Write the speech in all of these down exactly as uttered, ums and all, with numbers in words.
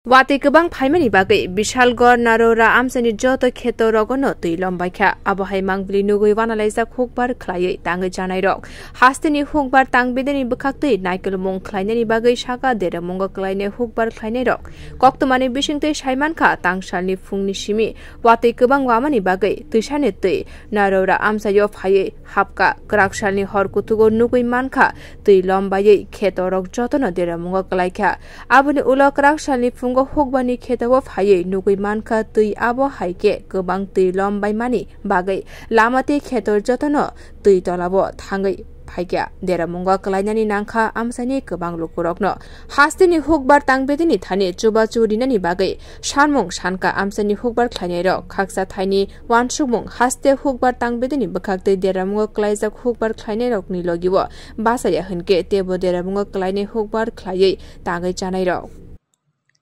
Watwi kwbang phaimani bagwi Bishalgarh Narora amchaini joto kheto rogono twi lombaikha. Abo hai mangbili nugwi wanalaijak hukbar khlaiwi tangwi chanairok. Hasteni hukbar tangbedeni bwkhaktwi naikolmung khlainani bagwi saka deramungo kwlainai hukbar khlainairok. Koktwmani bisingtwi saimankha tangsalni phungni simi watwi kwbang wamani bagwi twisani twi Narora amchaio phaiwi hapkha. Kwraksalni hor kuthugo nugwi mankha twi lombaiwi khetorok jotono deramungo kwlaikha. Aboni ulo kwraksalni phungo hukbarni khetao phaiwi nugwi mankha twi abo hai khe kwbang twi lombaimani bagwi lama tei khetor jotono twi tolao thangwi phaikha. Deramungo kwlainani nangkha amchaini kwbang lukurokno. Hasteni hukbar tangbedeni thani chubachu rinani bagwi sanmung sankha amchaini hukbar khlainairok. Khaksa thaini wansukmung haste hukbar tangbedeni bwkhaktwi deramungo kwlaijak hukbar khlainairokni logio bachaya hinkhe teibo deramungo kwlainai hukbar khlaiwi tangwi chanairok.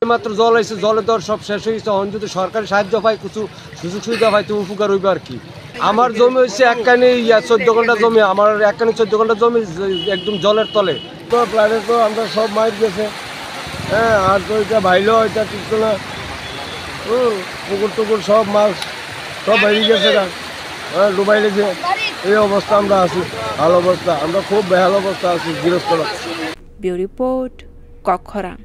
মাত্র জল আইছে, জলে তো আর সব শেষ হয়ে গেছে। এখন যদি সরকারি সাহায্য পাই, কিছু সুযোগ সুবিধা পাই, তো উপকার হইবে আর কি। আমার জমি হচ্ছে একখানি, ইয়া, চোদ্দ ঘন্টা জমি, আমার একখানি চোদ্দ ঘন্টা জমি একদম জলের তলে। তো প্লাটে তো আমরা সব মাছ গেছে, হ্যাঁ, আর তো এটা ভাইলো, এটা কিছু না, হুম, পুকুর টুকুর সব মাছ সব বেরিয়ে গেছে গা, হ্যাঁ, ডুবাই গেছে। এই অবস্থা আমরা আছি, হাল অবস্থা, আমরা খুব বেহাল অবস্থা আছি গৃহস্থরা। Bureau Report, Kokkhorang.